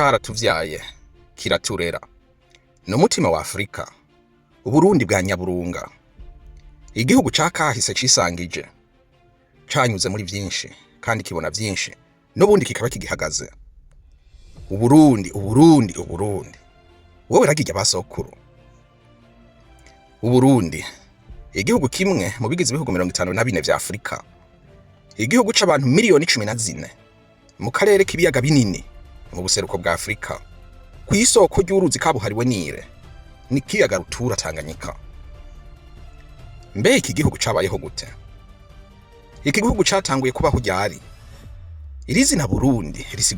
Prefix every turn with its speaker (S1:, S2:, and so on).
S1: Caratuvyaye, kiraturera, ni umutima wa Afurika, Uburundi bwa Nyaburunga, igihugu ca kahise cisangije, canyuze muri vyinshi kandi kibona vyinshi, n'ubundi kikaba kigihagaze. Uburundi, Uburundi, Uburundi, wowe ragirya basokuru. Uburundi, igihugu kimwe mu bigize ibihugu 54 vya Afurika, igihugu c'abantu miliyoni 14 mu karere k'ibiyaga binini mu buseruko bwa Afurika, kw'isoko ry'uruzi kabuhariwe Nile n'ikiyaga rutura Tanganyika. Mbe iki gihugu cabayeho gute? Iki gihugu catanguye kubaho ryari? Iri zina Burundi risigura